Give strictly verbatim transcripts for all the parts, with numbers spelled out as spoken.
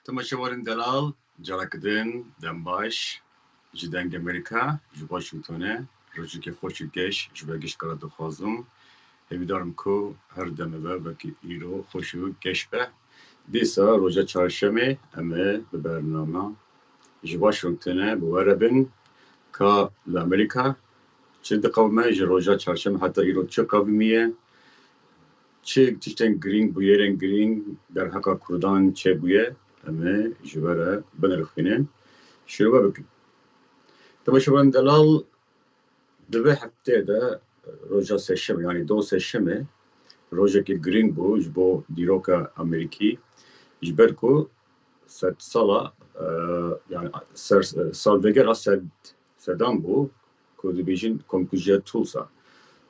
Temaşevanên delal, careke din dem baş ji Deng Amerîka, ji Washingtonê, rojekê xweş û geş ji we gişkara dixwazim. Hêvîdar im ku her demê we wekî îro xweş û geş be. Dîsa roja çarşemê em ê bi bernama ji Washingtonê bi we re bin, ka li Amerîka çi diqewime, ji roja çarşemê heta îro çi qewimiye, çi tiştên girîng, bûyerên girîng derheqa Kurdan çêbûye, em ê ji we re binirxînin, şîrove bikin. Temaşevan delal, di vê heftê de roja sêşemê, yanî do sêşemê, rojekî girîng bû ji bo dîroka Amerîkî, ji ber ku sedsala, e, yanî ser, salvegera sed, sedan bû ku dibêjin komkujiya Tulsa.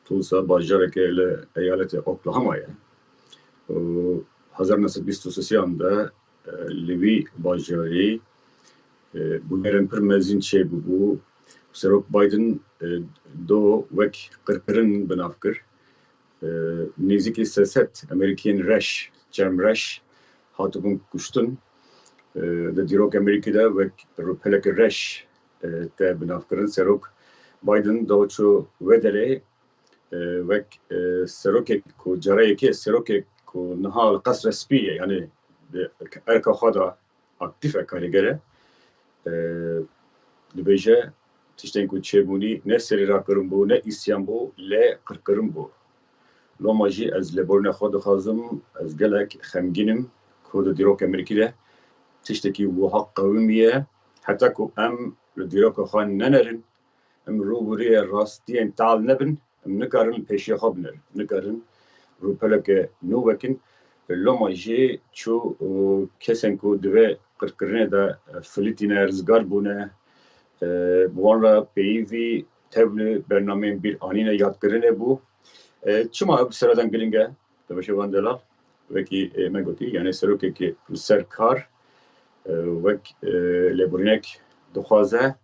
Tulsa bajareke li eyaletê Oklahoma ye. Û hezar neh sed bîst û sêyan de, e, li wî bajarî, e, bûyerên pir mezin çêbûbû. Serok Biden, e, do wek qirkirin bi nav kir. E, nêzîkî sê sed Amerîkiyên reş, çermreş hatibûn kuştin. E, di dîrok Amerîkî de wek rûpeleke reş, e, te bi nav kirin. Serok Biden do çû wê derê, e, wek, e, serokek ku cara yekê serokek ku niha li Qesra Spî ye, yanî bi erka xwe de aktîf e, karîger e. E, dibêje, tiştên ku çêbûnî ne serî rakirin bû, ne îsyan bû, lê qirkirin bû. Loma jî ez lêborîna xwe dixwazim, ez gelek xemgîn im ku di dîrok Amerîkî de tiştekî wiha qewimiye, heta ku em li dîroka xwe nenerin, em rûbirûyê rastiyên tal nebin, em nikarin li pêşiya xwe binerin, nikarin rûpeleke nû vekin. Loma jî çû, û kesên ku di vê qirkirinê de, e, filîtîne, rizgar bûne, e, bi wan re peyivî tevlî bernameyên bîr anîne, yadkirinê bû. E, çima ew sereden girîng e? Temaşevan delal, wekî, e, me gotî, yanî serokekî li ser kar, e, wek, e, lêborînek dixwaze,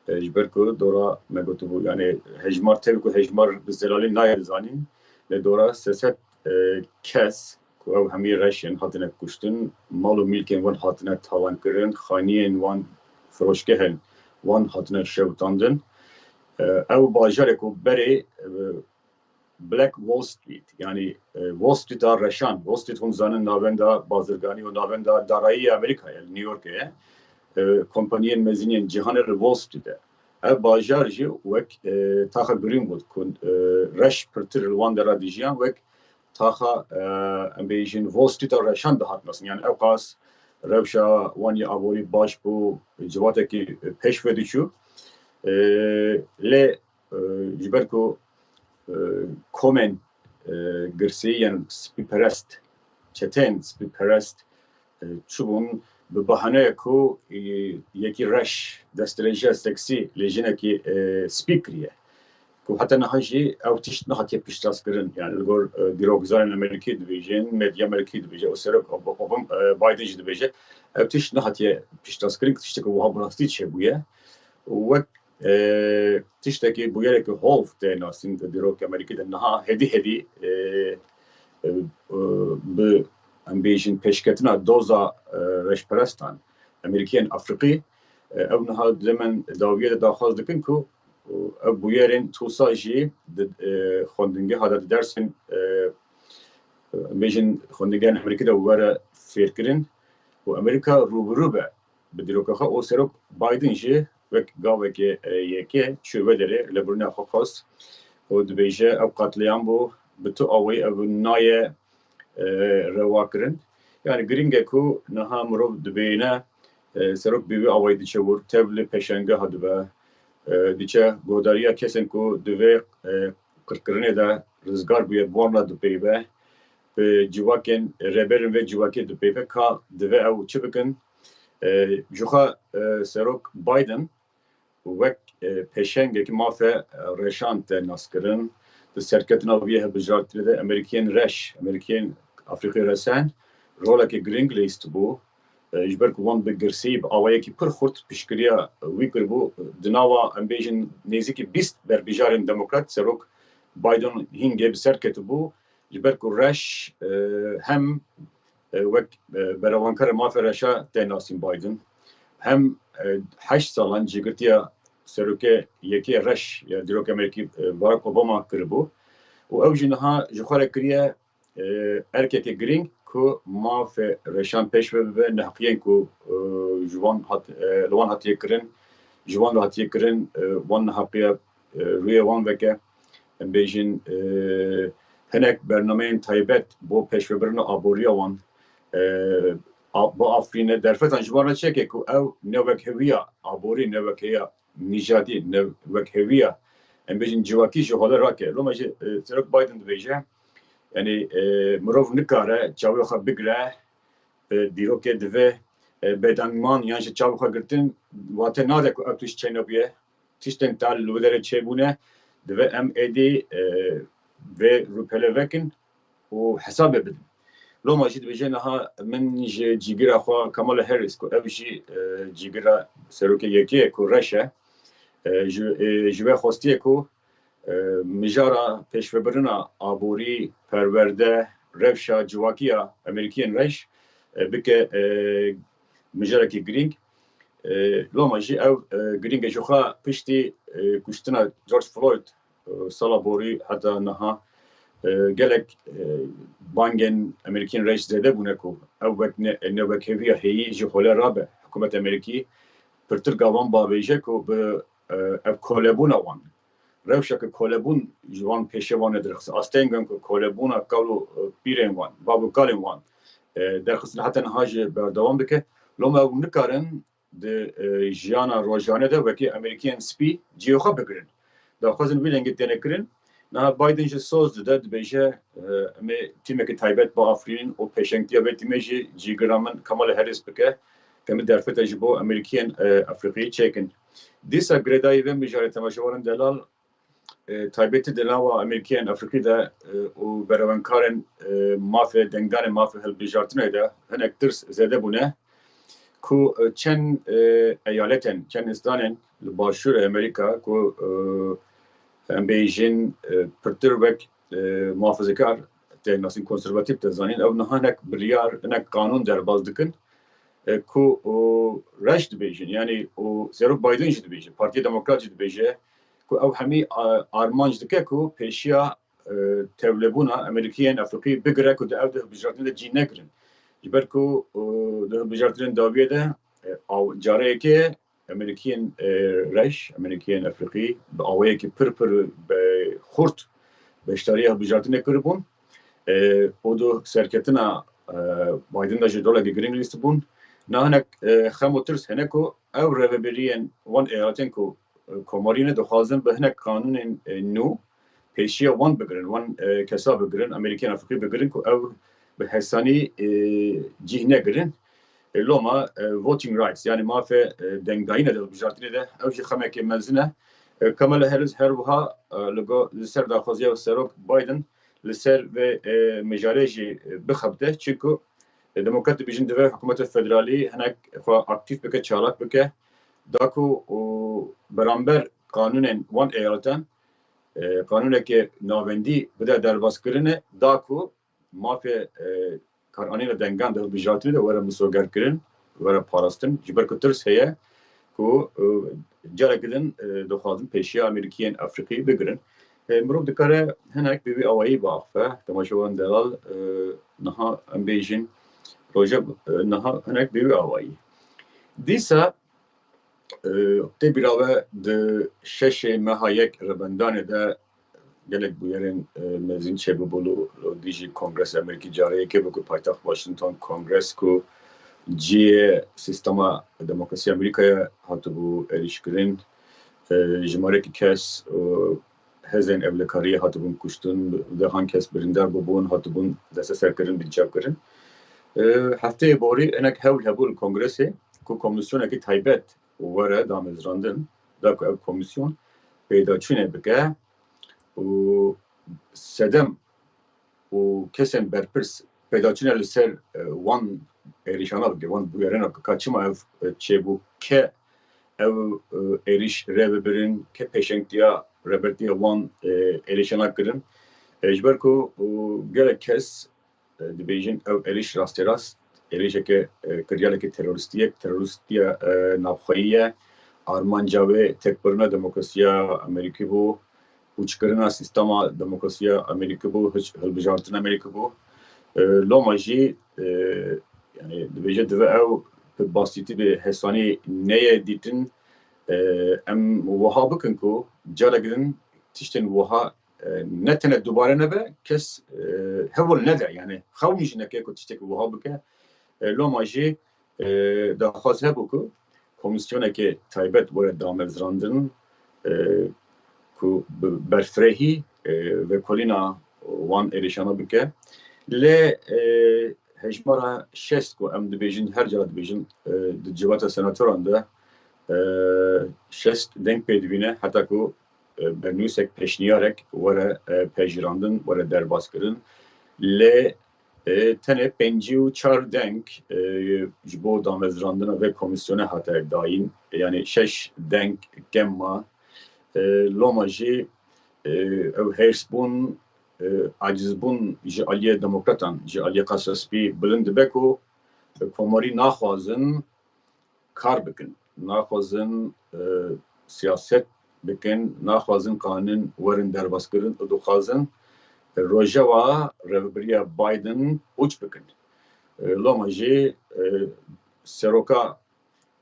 e, ji ber ku dora me gotibû, yanî hejmar, tevî ku hejmar bi zelalî nayê dizanîn, lê dora sê sed, e, kes ku ew hemî reş in hatine kuştin, mal û mîlkên wan hatine talankirin, xaniyên wan, firoşgehên wan hatine şewitandin. E, ew bajarê ku berê, e, Black Wall Street, yanî, e, Wall Street a reşan. Wall Street hûn zanin navenda bazirganî û navenda darayî ya Amerîkayê, li New Yorkê ye. E, kompaniyên mezin yên cîhanê li Wall Street e. Ev bajar jî wek, e, taxa Greenwood ku, e, reş pirtir li wan dera dijiyan, wek taxa, e, em bêjin Wall Street a reşan dihat nasin. Yanî ew qas rewşa wan ya aborî baş bû, civatekî pêş ve diçû. E, lê, e, ji ber ku, e, komên, e, girsî yên spîperest, çeteyên spîperest, e, çûbûn bi bahaneya ku, e, yekî reş, destdirêjiya seksî li jinekî, e, spî kiriye. Ku heta niha jî ew tişt nehatiye piştrast kirin. Yani li gor, e, dîrokzanên Amerîkî dibêjin, medya Amerîkî dibêje, û serok Ob-, Ob-, e, Biden jî dibêje, ev tişt nehatiye piştrast kirin, tişteke wiha bi rastî çêbûye. Û wek, e, tiştekî bûyerekî hov tê nasîn di dîrokê Amerîkî de niha hêdî hêdî, e, e, e, bi, em bêjin, pêşketina doza, e, reşperestan, Amerîkiyên Afrîqî, e, ew niha di demên dawiyê de daxwaz dikin ku, û ev bûyerên Tulsa jî di, e, xwendingeha de, di dersên, e, e, em bêjin, xwendingehan Amerîkî de were fêrkirin û Amerîka rûbirû be bi dîroka xwe. Û Serok Biden jî wek gavekê, e, yekê çû vê derê, lêborîna xwe xwest û dibêje, ev qatlîam bû, bi tu awayî ev nayê, e, rewa kirin. Yani girîng e ku niha mirov dibêne, e, serok bi vî awayî diçe wir, tevlî pêşangeha dibe, e, diçe guhdariya kesên ku di vê, e, qirkirinê de rizgar bûye, bi wan re dipeyive, bi civakên, rêberên vê civakê dipeyive, ka divê ew çi bikin? E, jixwe, e, Serok Biden wek, e, pêşengekî mafê, e, reşan tê naskirin. Di serketina wî hilbijartinê de Amerîkiyên reş, Amerîkiyên Afrîqî Resen roleke girîng leyîstibû. E, ji ber ku wan bi girsî, bi awayekî pir xurt piştgiriya wî kiribû, di nava, em bêjin, nêzîkî bîst berbijarên demokrat Serok Biden hingê bi ser ketibû. Ji ber ku reş, e, hem e, wek, e, berewankarê mafê reşa tê nasîn Biden. Hem, e, heşt salan cîgirtiya serokê yekê reş ya dîrok Amerîkî, e, Barack Obama kiribû û ew jî niha ji xwe re kiriye, e, erkeke girîng ku mafê reşan pêş ve bibe, neheqiyên ku, e, ji wan hat, e, li wan hatiye kirin, ji wan re hatiye kirin, e, wan neheqiya, e, rûyê wan veke. Em bêjin, e, hinek bernameyên taybet bo pêşvebirina aboriya wan, e, a-, biafirîne, derfetan ji wan re çêke ku ew ne wekheviya aborî, ne wekheviya nîjadî, ne wekheviya, em bêjin, civakî ji hole rake. Loma jî, e, Serok Biden dibêje, yanî, e, mirov nikare çavê xwe bigire, e, dîrokê divê, e, bêdengman yan ji çavê xwe girtin, wate nade ku ev tişt çênebûye. Tiştên tal li wê derê çêbûne, divê em êdî, e, vê rûpelê vekin û hesabê bidin. Loma jî dibêje, niha min ji cîgira xwe Kamala Harris, ku ew jî, e, cîgira serokê yekê ye ku reş e, e, ji, e, ji wê xwestiye ku, e, mijara pêşvebirina aborî, perwerde, rewşa ciwakiya Amerîkiyên reş, e, bike, e, mijarekî girîng. E, loma jî ew, e, girîng e, ji xwe piştî, e, kuştina George Floyd, e, sala borî heta niha, e, gelek, e, bangên Amerîkiyên reş zêde bûne ku ew wek ne, ne wekheviya heyî ji xwe le rabe. Hikûmeta Amerîkî pirtir gavan bavêje ku bi, e, ev kolebûna wan, rewşeke kolebûn ji wan pêşê wan nedirxist. Astengên ku kolebûna kal û, e, pîrên wan, bav û kalên wan, e, derxistin heta niha jî berdewam dike. Loma ew nikarin di, e, jiyana rojane de wekî Amerîkiyên spî cihê xwe bigirin. Daxwazin vî dengê têne kirin. Niha Biden jî soz dide, dibêje, e, em ê tîmekî taybet biafirînin û pêşengtiya vê tîmê jî cîgira min Kamala Harris bike, ke min derfete ji bo Amerîkiyên, e, Efrîqî çêkin. Dîsa girêdayî vê mijarê, temaşevanên delal, e, taybetî di nava Amerîkiyên Efrîqî de, e, û berewenkarên, e, mafê dengdanê, mafê hilbijartinê de hinek tirs zêde bûne ku, e, çend, e, eyaletên, çend stranên li başûrê Amerîka ku, e, em bêjin, e, pirtir wek, e, muhafizekar tê nasîn, konservatîf tê zanîn, ew niha hinek biryar, hinek qanûn derbas dikin, e, ku, û reş dibêjin, yanî û Serok Biden jî dibêje, Partiya Demokrat jî dibêje ku ew hemî, a-, armanc dike ku pêşiya, e, tevlebûna Amerîkiyên Efrîqî bigire ku di ev di hilbijartinê de cî negirin. Ji ber ku, e, di hilbijartinên dawiyê de, e, aw-, careyekê Amerîkiyên, e, reş, Amerîkiyên Efrîqî bi awayekî pir pir be xurt beşdariya hilbijartinê kiribûn. E, û do serketina, e, Biden de jî rolekî girîng lîstibûn. Na hinek, e, xem û tirs hene ku ew rêvebiriyên wan eyaletên ku, e, komarî ne, dixwazin bi hinek qanûnên, e, nû pêşiya wan bigirin, wan, e, kesa bigirin, Amerîkiyên Efrîqî bigirin ku ew bi hesanî, e, cih negirin. E, loma, e, voting rights, yanî mafê, e, dengdayînê de, hilbijartinê de, ew jî xemekê mezin e. E, Kamala Harris her wiha, e, li go-, li ser daxwaziya Serok Biden li ser vê, e, mijarê jî, e, bixebite. Çunku, e, demokrat dibêjin divê hikûmeta federalî hinek xwe aktîf bike, çalak bike. Da ku û beramber qanûnên wan eyaletan, e, qanûneke navendî bide derbazkirinê, da ku mafê, e, karanîna dengan di hilbijartinê de were misogerkirin, were parastin. Ji ber ku tirs heye ku, e, careke din, e, dixwazin pêşiya Amerîkiyên Efrîqî bigirin. E, mirov dikare hinek bi vî awayî biaxife, temaşevan delal, e, niha em bêjin roje, e, niha hinek bi vî awayî. Dîsa, e, tê bîra we di şeşê meha yek Rebendanê de gelek bûyerên, e, mezin çêbûbû li, li dijî Kongresa Amerîkî, carê yekê bû ku paytext Washington, Kongres ku cihê sîstema demokrasî Amerîkayê hatibû êrîşkirin, e, jimareke kes û hêzên ewlekariyê hatibûn kuştin, dehan kes birîndar bûbûn, hatibûn desteserkirin, binçavkirin. E, hefteyê borî hinek hewl hebû li Kongresê ku komîsyonekî taybet were damezrandin, da ku ev komîsyon peydaçûnê bike û sedem û kesên berpirs peydaçûnê li ser, e, wan êrîşana bike, wan bûyerena bike, ka çima ev, e, çêbû, ke ew, e, êrîş rê bibirin, ke pêşengtiya rêbertiya wan, e, êrîşana kirin. E, ji ber ku, e, gelek kes e, dibêjin ew êrîş rasterast, êrîşeke, e, kiryareke terorîstî ye, terorîstiya, e, navxweyî ye. Armanca wê têkbirina demokrasiya Amerîkî bû, pûçkirina sîstema demokrasiya Amerîkî bû, hiç hilbijartina Amerîkî bû. E, loma jî, e, yani dibêje divê ew bi basîtî, bi hesanî neyê dîtin. E, em wiha bikin ku carek din tiştên wiha, e, ne tenê dubare nebe, kes, e, hewl nede, yani xewn jî neke ku tiştekî wiha bike. E, loma jî, e, daxwaz hebû ku komîsyonekê taybet were damezrandin, e, ku bi berfirehî, e, vekolîna wan êrîşana bike. Lê, e, hejmara şêst ku em dibêjin, her cara dibêjin, e, di civata senatoran de, e, şêst deng pê dibîne, heta ku, e, bernûsek, pêşniyarek were, e, pejirandin, were derbas kirin. Lê, e, tenê pêncî û çar deng, e, ji bo damezrandina vê komîsyonê hate dayîn. Yani şeş deng kem ma. E, loma jî, e, ew hêrsbûn, e, acizbûn ji aliyê demokratan, ji aliyê Qasespî bilind dibe ku komarî naxwazin kar bikin, naxwazin, e, siyaset bikin, naxwazin qanûn werin derbas kirin û dixwazin rojeva rêvebiriya Biden pûç bikin. E, loma jî, e, seroka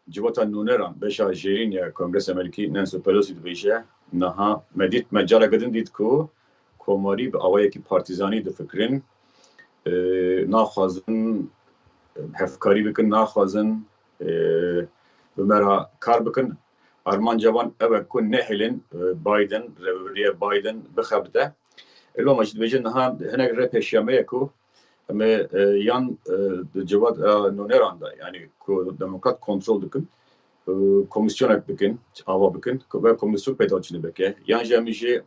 civata nûneran, beşa jêrîn ya Kongresa Amerîkî, Nancy Pelosi dibêje, niha me dît, me careke din dît ku komarî bi awayekî partîzanî difikirin, e, naxwazin, e, hevkarî bikin, naxwazin, e, bi me re kar bikin. Armanca wan ew e ku nehêlin, e, Biden, rêvebiriya Biden bixebite. E, loma jî dibêje niha hinek rê pêşiya me ye ku em ê, e, yan, e, di civat, e, nûneran de, yani ku demokrat kontrol dikin, e, komîsyonek bikin, ava bikin, ku vê komîsyon pêdaçînê bike. Yan jî em jî,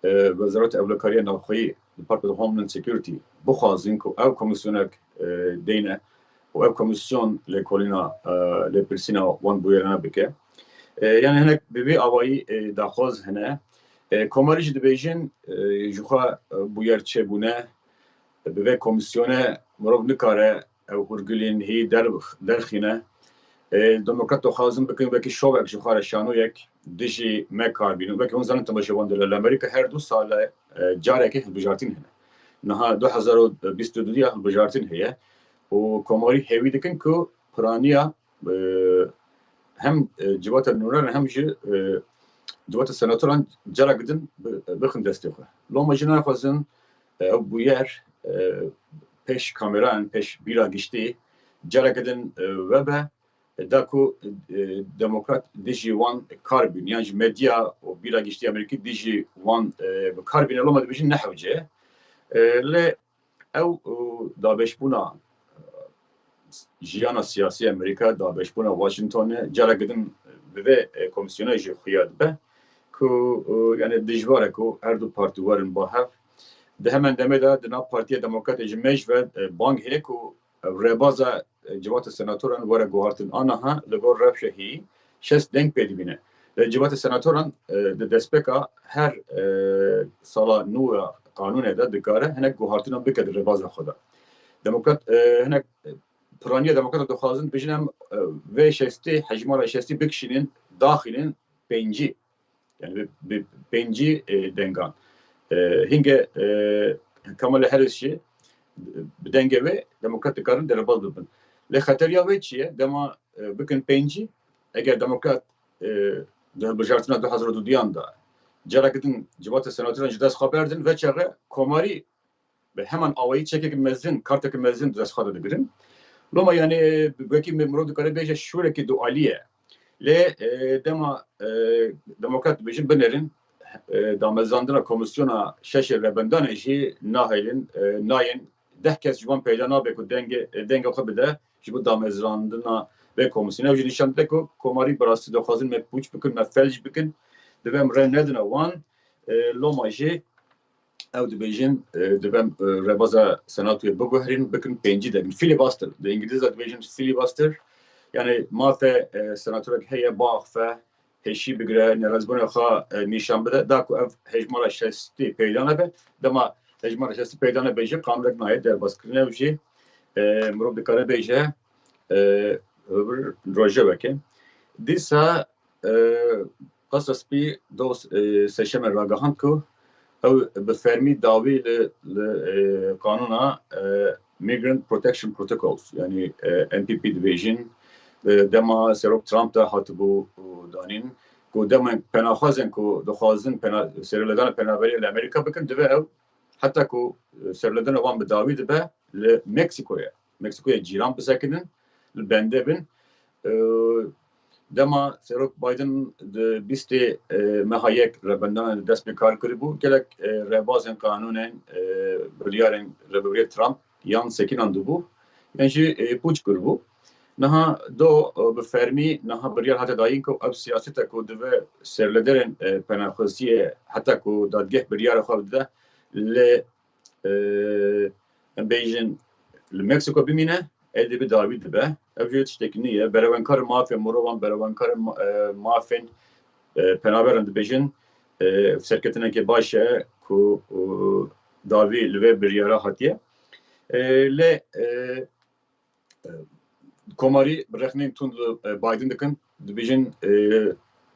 e, Wezareta Ewlekariya Navxweyî, Department of Homeland Security, bixwazin ku ew komîsyonek, e, deyne û ev komîsyon lêkolîna, e, lêpirsîna wan bûyerana bike. E, yani hinek bi vî awayî, e, daxwaz hene. E, komarî jî dibêjin, e, ji xwe, e, bûyer çêbûne, bi vê komîsyonê mirov nikare ew hûrgilên hî der-, derxîne. E, demokrat dixwazin bikin wekî şovek ji xwe re şanoyek dijî me kar bînin. Wekî hûn zanin temaşevan dilê li Amerîka her du sale, e, carekê hilbijartin hene. Niha du hezar û bîst û du ya hilbijartin heye û komarî hêvî dikin ku piraniya, e, hem, e, civata nûneran hem jî, e, civata senatoran carek din bi-, bixin destê xwe. Loma jî naxwazin, e, ew bûyer, e, pêş kamerayan, pêş bîra giştî careke din, e, vebe, da ku, e, demokrat dijî wan kar bîn, yan jî medya û bîra giştî Amerîkî dijî wan, e, bi kar bîne, loma dibêjin ne hewce ye. E, lê ew, e, dabeşbûna, e, jiyana siyasî Amerîka, dabeşbûna Washingtonê careke din bi vê, e, komîsyonê jî xuya dibe ku, e, yani dijwar e ku her du partî werin ba hev. Di hemen demê de di nav Partiya Demokratê jî me ji ve, e, bang heye ku ev rêbaza, e, civata senatoran were guhartin. Aniha li gor rewşa hî şêst deng pê dibîne. Lê civata senatoran, e, di destpêka her, e, sala nû ya qanûnê de dikare hinek guhartina bike di rêbaza xwe de. Demokrat, e, hinek, e, piraniya demokrata dixwazin dibêjin em, e, vê şêstê, hejmara şêstê bikişînin, daxînin pêncî. Yani bi, bi pêncî, e, dengan. E, hinge, e, Kamala Harris jî bi dengê wê demokrat dikarin derbas bibin. Lê xeteriya wê çi ye? Dema, e, bikin pêncî, eger demokrat, e, di hilbijartina du hezar û duduyan de careke din civata senatoran ji dest xwe berdin, vê çaxê komarî bi heman awayî çekek mezin, kartek mezin di dest xwe de digirin. Loma yani wekî me-, mirov dikare bêje şûrekî dualî ye. Lê, e, dema, e, demokrat dibêjin binerin, e, damezrandina komîsyona şeşê rebendanê jî nahêlin, e, nayên deh kes ji wan peyda nabe ku dengê, e, denga xwe bide ji bo damezrandina vê komîsyonê. Ew jî nîşan dide ku komarî bi rastî dixwazin me pûç bikin, me felc bikin. Divê em rê nedine wan. E, loma jî ew dibêjin, e, divê em, e, rêbaza senatoyê biguherîn, bikin pêncî deng. Filibuster, di îngilîzî de dibêjin filibuster. Yani mafe, e, senatorek heye biaxife, pêşî bigire, nerazîbûna xwe, e, nîşan bide. Da ku ev hejmara şêstî peyda nebe, dema hejmara şeş sed peyda nebêje, qanûnek nayê derbaskirine û jî, e, mirov dikare bêje, e, hevir rojeveke. Dîsa, e, Qasra Spî doz, e, Seşeme ragihand ku ew bi fermî dawî li, li, e, qanûna, e, Migrant Protection Protocols, yanî, e, N P P dibêjin, e, dema Serok Trump de hatibû danîn, ku dema penaxwazên ku dixwazin pena-, serhildana penaberê li Amerîka bikin, divê ew heta ku, e, serhildana wan bi dawî dibe li Meksîkoyê, Meksîkoyê cîran bisekinin, li bende bin. E, dema Serok Biden di bîstê, e, meha yek revendana li dest bi kar kiribû, gelek, e, rêbazên qanûnên, e, biryarên rêvebirê Trump yan sekinandibû, yan jî, e, pûç kiribû. Niha do, e, bi fermî niha biryar hate dayîn ku ev siyasete ku divê serhilderên, e, penaxwaziyê heta ku dadgeh biryara xwe bide li, e, em bêjin li Meksîko bimîne, ê dê bi dawî dibe. Ev jî tiştekî nî ye. Berewenkarên mafên mirovan, berewenkarên ma-, e, mafên, e, penaberan dibêjin, e, serketineke baş e ku, e, dawî li vê biryara hatiye. E, lê, e, e, komarî bi rexnên tund li, e, Biden dikin. Dibêjin, e,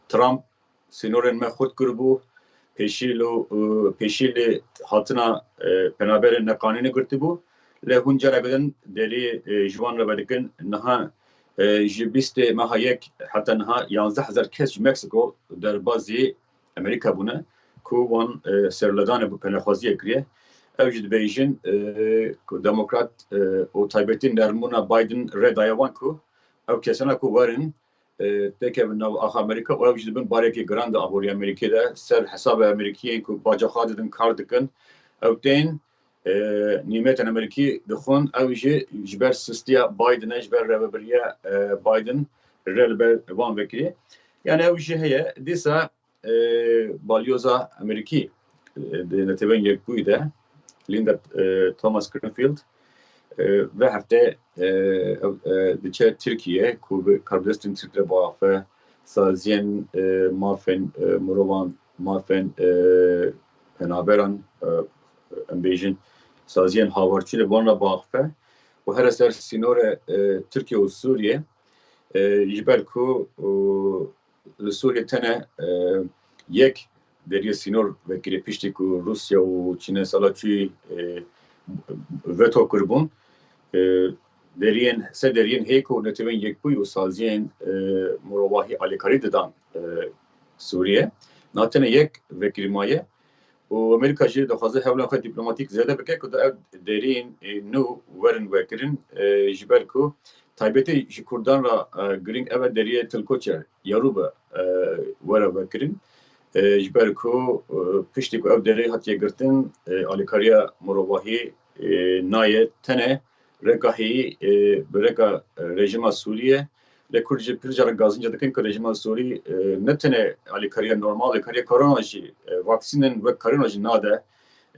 Trump sînorên me xurt kiribû, pêşî li, e, pêşî li hatina, e, penaberên neqanûnî girtibû. Lê hûn careke din derî, e, ji wan re vedikin. Niha, e, ji bîstê meha yek heta niha yanzdeh hezar kes ji Meksîko derbazî Amerîka bûne ku wan, e, serledanê bi penaxwaziyê kiriye. Ew jî dibêjin, e, ku demokrat, e, û taybetî nermbûna Biden rê daye wan ku ew kesana ku werin, e, têkevin nav axa Amerîka û ew jî dibin barekî giran di aborî Amerîkê de ser hesabê Amerîkiyên ku baca xwe didin kar dikin. Ew tên, e, nîmetên Amerîkî dixwin, ew jî ji ber sistiya Biden e, ji ber rêvebiriya, e, Biden rê li ber wan vekirî. Yani ew jî heye. Dîsa e, balyoza Amerîkî, e, di Netewên Yekbûyî de, Linda, e, Thomas Greenfield, e, vê hefte, e, e, diçe Tirkiye ku bi karbidestên Tirk re biaxife, saziyên, e, mafên, e, mirovan, mafên, e, penaberan, e, em bêjin, saziyên havarçûnê bi wan re biaxife û here ser sînorê, e, Tirkiye û Sûriye, e, ji ber ku, e, li Sûriyê tene, e, yek deriyê sînor vekirî piştî ku Rûsya û Çînê sala çûyî, e, veto kiribûn. E, deriyên, sê deriyên hê ku Netewên Yekbûyî û saziyên, e, mirovahî alîkarî didan, e, Sûriyê. Na tene yek vekirî maye. Û Amerîka jî dixwaze hewlên xwe dîplomatîk zêde bike ku da ev deriyên, e, nû werin vekirin, e, ji ber ku taybetî ji Kurdan re, e, girîng ev e deriyê Til Koçer, Yarû be, e, were vekirin. E, ji ber ku, e, piştî ku ev derê hatiye girtin, e, alîkariya mirovahî, e, nayê tenê rêka heyî, e, bi rêka, e, rejîma Sûriyê. Lê Kurd jî pir caran gazince dikin ku rejîma Sûrî, e, ne tenê alîkariya normal, alîkariya korona jî, e, vaksînên wek korona jî nade.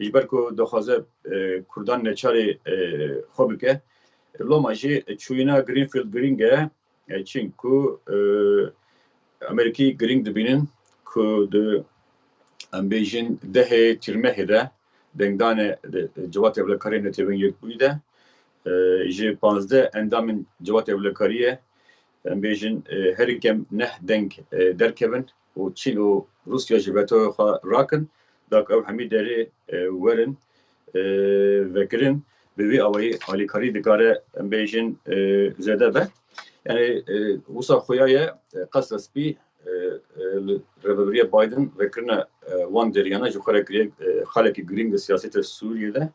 Ji ber ku dixwaze, e, Kurdan neçarê, e, xwe bike. Loma jî çûyîna Greenfield girîng e, e, çinku, e, Amerîkî girîng dibînin ku di, em bêjin, dehê Tîrmehê de dengdane di Civata Ewlekariyê Netewên Yekbûyî de, e, ji panzdeh endamên Civata Ewlekariyê, em bêjin, e, herî kem neh deng, e, derkevin û Çîn û Rûsya ji vetoya xwe rakin, da ku ew hemî derê, e, werin, e, vekirin, bi vî awayî alîkarî dikare, em bêjin, e, zêde be. Yani, e, wisa xuya ye, e, Qesra Spî, e, e, li rêvebiriya Biden vekirina, e, wan deriyana ji xwe re kiriye, e, xalekî girîng li siyaseta Sûriyê de.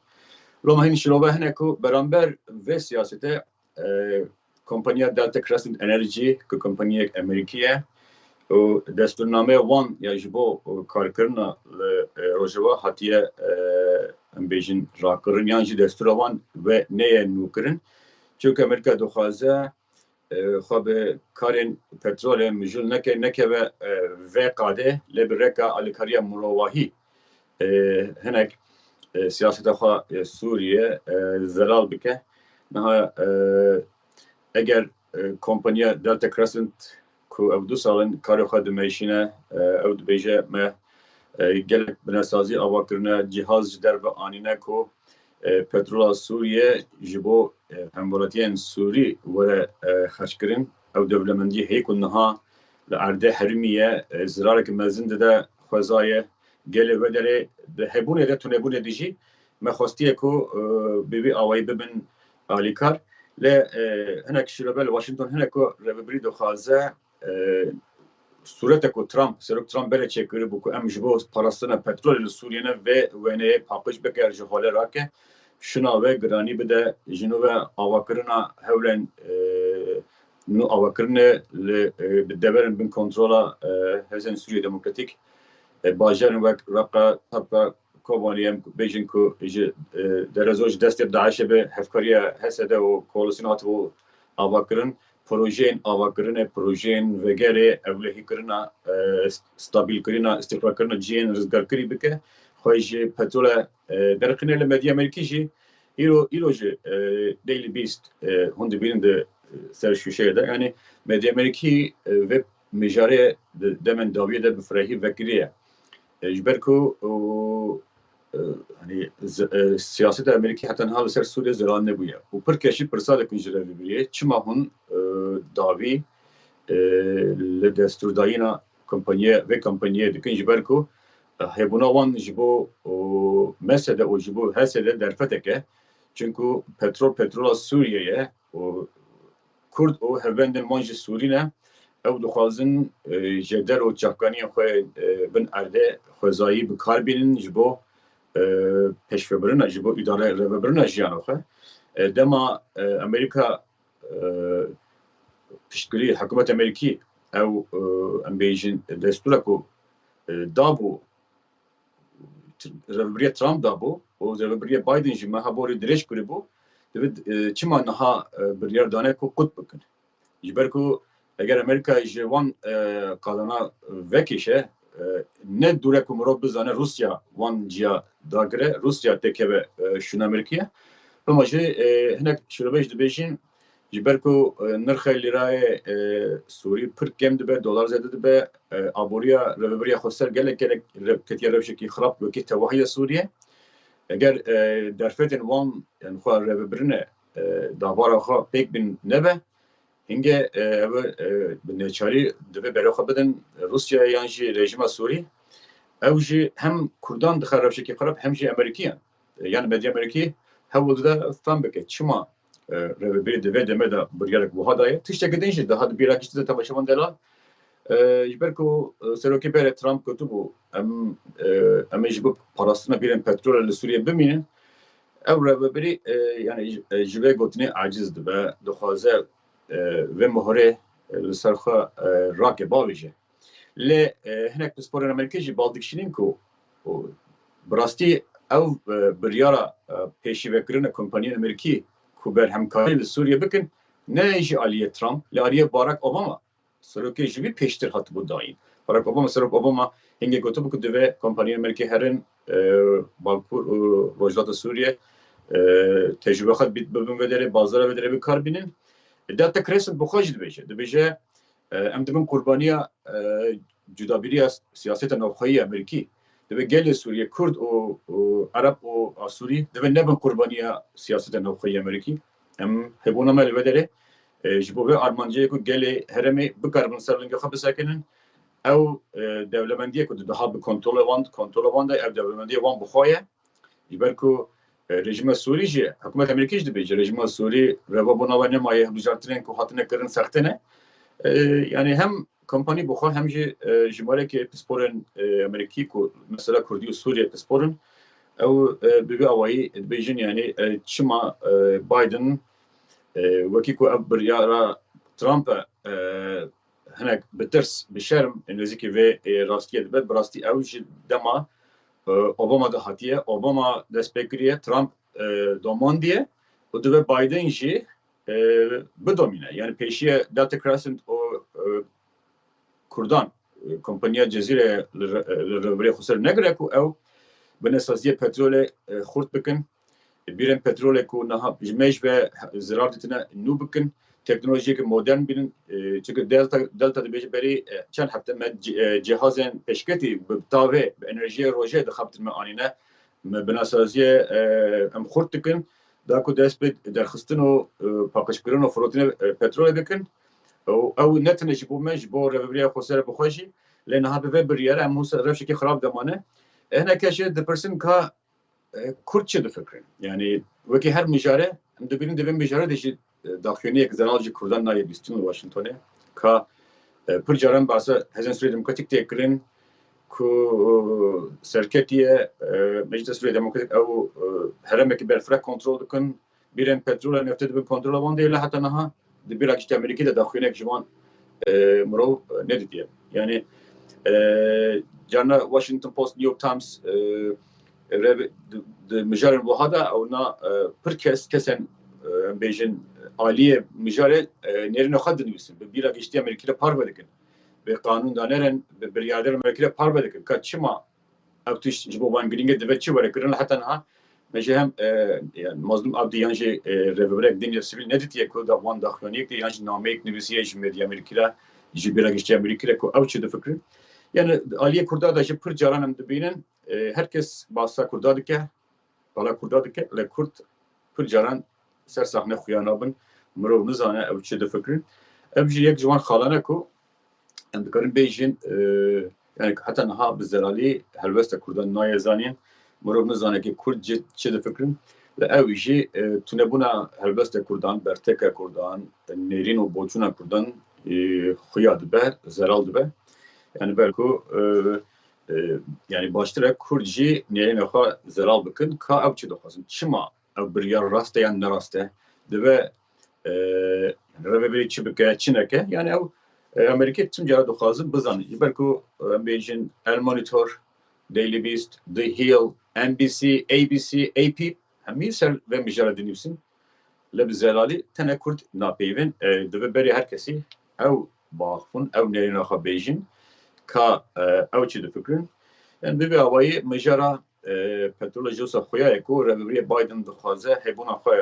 Loma hîn şirove hene ku beramber vê siyasete, e, kompaniya Delta Crescent Energy, ku kompaniyek Amerîkî ye, û destûrnameya wan ya ji bo, e, karkirina li, e, Rojava hatiye, e, em bêjin, rakirin, yan jî destûra wan ve neye nûkirin. Çunke Amerîka dixwaze, e, xwe bi karên petrolê mijûl neke, nekeve, e, vê qadê, lê bi rêka alîkariya mirovahî, e, hinek, e, siyaseta xwe, e, Sûriye, e, zelal bike. Niha, e, eger, e, kompaniya Delta Crescent ku ev du sal in karê xwe dimeşîne, e, ew dibêje me e, gelek binesazî ava kirine, cîhaz ji derve anîne ku, e, petrola Sûriye ji bo, e, hemwelatiyên Sûrî were, e, xerckirin. Ew dewlemendiyê heye ku niha li erdê herimiye, e, zirareke mezin dide xwezayê gelê vê derê. Di hebûnê de, tunebûnê de jî me xwestiye ku, e, bi vî awayî bibin alîkar. Lê, e, hinek şîrove li Washington hene ku rêvebirî dixwaze, e, sûrete ku Trump, Serok Trump bere çêkiribû ku em ji bo parastina petrolê li Sûriye ne, vê wêneyê paqij bike, ji holê rake, şina wê giranî bide, ji nû ve avakirina hewlên, e, nû avakirinê li, e, bi deverên bin kontrola, e, Hêzên Sûriye Demokratîk, e, bajarên wek Reqa, Tabqa, Kobanî em bêjin ku ji, e, Derezor ji destê DAIŞê bi hevkariya H S D û koalîsyona hatibû avakirin, projeyên avakirinê, projeyên vegerê, ewlehîkirina, e, stabilkirina, îstîqrarkirina cihên rizgarkirî bike, xwe ji petrole, e, derxîne. Li medya Amerîkî jî îro, îro ji, e, Daily Beast, e, hûn dibînin di, e, ser şûşeyê de, yanî medya Amerîkî, e, vê mijarê di demên dawiyê de bi firehî vekiriye. E, ji ber ku, û, e, hani, z-, e, siyaseta Amerîkî heta niha li ser Sûriyê zelal nebûye. Û pir keşî pirsa dikin ji rêvebiriyê, çima hûn, e, dawî, e, li destûrdayîna kompanyê, vê kompanyê dikin, ji ber ku, e, hebûna wan ji bo, û, M S D û ji bo H S D derfetek e. Çinku petrol, petrola Sûriyê ye û Kurd û hevbendên wan jî Sûrî ne. Ew dixwazin, e, jêder û çavkaniyên xwe, e, bin erdê xwezayî bi kar bînin ji bo, e, pêşvebirina, ji bo îdare rêvebirina jiyana xwe. E, dema, e, Amerîka, e, piştgirî, hikûmeta Amerîkî ew, e, em bêjin destûra ku, e, dabû, rêvebiriya Trump dabû û rêvebiriya Biden jî meha borî dirêj kiribû, divê, e, çima niha, e, biryar dane ku qut bikin? Ji ber ku eger Amerîka ji wan, e, qadana vekêşe, e, ne dûre ku mirov bizane Rûsya wan ciya dagire, Rûsya têkeve, e, şûna Amerîkî ye. Loma jî, e, hinek şîrove jî dibêjin, ji ber ku, e, nirxê lîrayê, e, Sûrî pir kêm dibe, dolar zêde dibe, e, aboriya rêvebiriya xweser gelek, gelek re-, ketiye rewşekî xirab wekî tevahiya Sûriyê. Eger, e, derfetên wan, yani xwe rêvebirine, e, davara xwe pêk bin nebe, hingê, e, ev, e, bi neçarî divê berê xwe bidin Rûsyayê yan jî rejîma Sûrî. Ew jî hem Kurdan dixe rewşekî xirab hem jî Amerîkiyan. E, yani medya Amerîkî hewl dide fem bike çima, e, rêvebirî di vê demê de biryarek wiha daye. Tiştekî din jî daha di bîra giştî de temaşevan delal. E, ji ber ku, e, serokê berê Trump gotibû, em, e, em ê ji bo parastina bîrên petrolê li Sûriyê bimînin. Ew rêvebirî, e, yani ji, e, ji vê gotinê aciz dibe, dixwaze, e, vê mohorê, e, li ser xwe, e, rake, bavêje. Lê, e, hinek pisporên Amerîkî jî bal dikişînin ku, û, bi rastî ew, e, biryara, e, pêşîvekirina kompaniyên Amerîkî ku berhemkarî li Sûriyê bikin, ne ji aliyê Trump, li aliyê Barack Obama, serokê ji vî pêştir hatibû dayîn. Barack Obama, Serok Obama hingê gotibû ku divê kompaniyên Amerîkî herin, e, Bakur û Rojhilata Sûriyê, e, tecrûbe xwe bît-, bibin vê derê, bazara vê derê bi kar bînin. Delta Crescent bi xwe jî dibêje. Dibêje, e, em dibin qurbaniya, e, cudabîriya siyaseta navxweyî ya Amerîkî. Divê gelê Sûriyê, Kurd û, û Ereb û Asûrî divê nebin qurbaniya siyaseta navxweyî ya Amerîkî. Em hebûna me li vê derê, e, ji bo vê armancê ku gelê herêmê bikaribin ser lingê xwe bisekinin, ew, e, dewlemendiyê ku di daha bi kontrola wan, kontrola wan de, ev dewlemendiyê wan bi xwe ye. Ji ber ku, e, rejîma Sûrî jî, hikûmeta Amerîkî jî dibêje, rejîma Sûrî reva bo nava nemaye, hilbijartinên ku hatine kirin sexte ne. E, yani hem kompanî bi xwe hem jî, e, jimareke pisporên, e, Amerîkî ku mesela Kurdî û Sûriyê pispor in, ew, e, bi vî awayî dibêjin, yani, e, çima, e, Biden, e, wekî ku ev biryara Trump e, e, hinek bi tirs, bi şerm, nêzîkî vê, e, rastiyê dibe, bi rastî ew ji dema, e, Obama de hatiye, Obama dest pê kiriye, Trump, e, domandiye û divê Biden jî, e, bidomîne. Yani pêşiye Delta Crescent û, e, Kurdan, e, kompaniya Cezîre li re-, li rêvebirê Xweser negire ku ew binesaziyê petrolê, e, xurt bikin. Bîrên petrolê ku niha ji me ji ve zirar dîtine nû bikin. teknolojiyeke modern bînin. E, çunke Delta, Delta dibêje berî, e, çend hefte me ci-, e, cihazên pêşketî bi tavê, bi enerjiyê rojê dixebitin me anîne. Me binasaziyê, e, em xurt dikin. Da ku dest bi derxistin û, e, paqijkirin û firotinê, e, petrolê dikin. Û ew ne tenê ji bo me, ji bo rêvebiriya xwesere bi xwe jî, lê niha bi vê biryara em wisa rewşekî xirab de mane. E, hineke jî dipirsin ka, e, Kurd çi difikirin? Yanî wekî her mijare, em dibînin di vê mijare de jî, e, daxuyaniyek zelal ji Kurdan nayê bîstin li Washingtonê. Ka, e, pir caran behsa Hêzên Sûriya Demokratîk tê kirin ku, e, serketiye, e, Meclisa Sûriya Demokratîk ew, e, herêmekî berfireh kontrol dikin. Bîrên petrol û neftê dibin kontrola wan de, lê heta niha di bîra giştî Amerîkî de daxuyanek ji wan, e, mirov, e, nedîtiye. Yanî, e, carna Washington Post, New York Times, e, re-, di, di mijarên wiha de ew na, e, pir kes, kesên, e, em bêjin aliyê mijarê, e, nêrîna xwe dinivîsin. Bi bîra giştî Amerîkî re parve dikin. Bi qanûn danerin, bi biryardarên Amerîkî re parve dikin. Ka çima ev tişt ji bo wan girîng e, divê çi were kirin? Heta niha me jî hem, e, yani Mazlûm Abdî yan jî, e, rêvebirek din ya sivîl nedîtiye ku da wan daxuyaniyek de yan jî nameyek nivîsiye ji medya Amerîkî re, ji bîra giştî Amerîkî re ku ew çi difikirin. Yani aliyê Kurda de jî pir caran em dibînin, e, her kes bahsa Kurda dike, bala Kurda dike, lê Kurd pir caran ser sahne xuya nabin, mirov nizane ew çi difikirin. Ev jî yek ji wan xalane ku em dikarin bêjin, e, yani heta niha bi zelalî helwesta Kurdan nayê zanîn. Mirov nizane ki Kurd çi, çi difikirin. Li ew jî, e, tunebûna helwesta Kurdan, berteka Kurdan, nêrîn û boçûna Kurdan, e, xuya dibe, zelal dibe. Yani belku, e, e, yani baştir e Kurd jî nêrîna xwe zelal bikin, ka ew çi dixwazin. Çima ev biryar rast e yan ne rast e? Dibe, e, rêvebirî çi bike, çi neke? Yani ew, e, Amerîkê tim cara dixwazin bizanin. Ji ber ku, e, em bêjin El Monitor, Daily Beast, The Hill, N B C, A B C, A P, hemî ser vê mijara dinivîsin. Lê bi zelalî tenê Kurd napeyivin, e, divê berê her kesî ew baxfin, ew nêrîna xwe bêjin, ka, e, ew çi difikirin. Yani bi vê awayî mijara e, petrola jî wisa xuya ye ku rêvebirê Biden dixwaze hebûna xwe, e,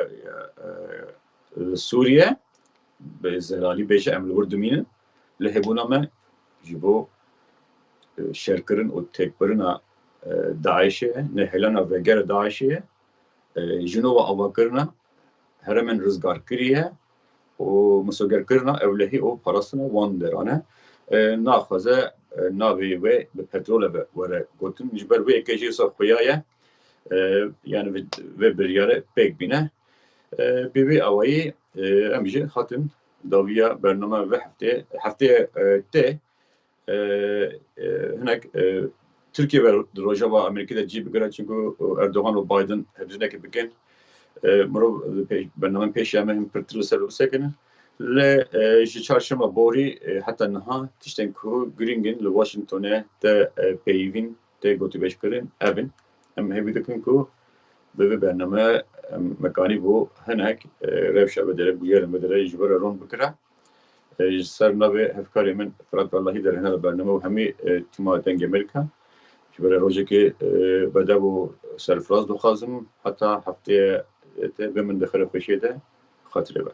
e, li Sûriye bi zelalî bêje, em li wir dimînin. Lê hebûna me ji bo, e, şerkirin û têkbirina, e, DAIŞê ye, nehêlana vegera DAIŞê ye, e, ji nû ve avakirina herêmên rizgarkirî ye û misogerkirina ewlehî û parastina wan deran e. E, naxwaze, e, navê wê bi petrole ve were gotin. Ji ber wê yekê jî wisa xuya ye, e, yani vê, vê biryare pêk bîne. E, bi vî awayî, e, em jî hatin dawiya bername vê heftê, heftê, e, tê, e, e, hinek, e, Tirkiye ve di Rojava Amerîkî de cî bigire, çunku Erdogan û Biden hevdîtinekê bikin. E, mirov pê-, bernamên pêşiya me hîn pirtir li ser wê qise kirin. Lê, e, ji çarşema borî, e, heta niha tiştên ku girîng in li Washingtonê te, e, peyivîn tê gotûbêjkirin, ev in. Em hêvî dikin ku bi vê bername em mekanî bû hinek, e, rewşa vedere, bûyerên vedere ji we re ron bikira. E, ji ser navê hevkarê min Firat Fellahî derhênera bername û hemî, e, tîma Dengê Amerîka, ji ber rojekê, e, bedew û serfiraz dixwazim, heta hefteyê te bimînin di xêr û xweşiyê de, xatirê we.